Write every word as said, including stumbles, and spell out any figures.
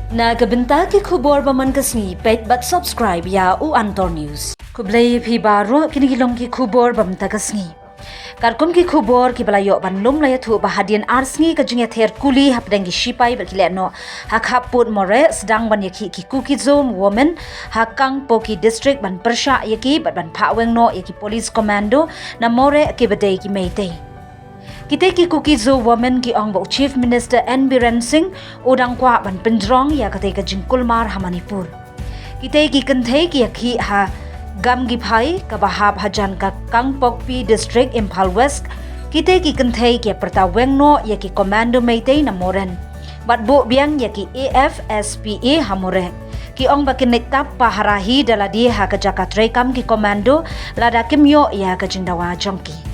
Na ka bynta ki khubor ba man ka sngi, peit bad subscribe ïa u Antor News. Khublei phi baroh, kine ki long ki khubor ba mynta ka sngi. Katkum ki khubor kiba la ïoh ban lum la ïathuh ba hadien ar sngi ka jingïather kuli hapdeng ki shipai bad ki lehnoh ha khappud Moreh, sdang ban ïakhih ki Kuki-Zo women ha Kangpokpi District ban pyrshah ïa ki bad ban phah weng noh ïa ki police commando na Moreh kiba dei ki Meitei. Kitei ki Kuki-Zo women ki ong ba u Chief Minister N Biren Singh u dang kwah ban pynjrong ïa katei ka jingkulmar ha Manipur. Kitei ki kynthei ki ïakhih ha Gamgiphai kaba hap hajan ka Kangpokpi District, Imphal West. Kitei ki kynthei ki ïapyrta weng noh ïa ki commando Meitei na Moren bad buh biang ïa ki A F S P A ha Moreh. Ki ong ba kin leit tap pahara hi da lade ha ka jaka treikam ki commando lada kim ïoh ïa ka jingdawa jong ki.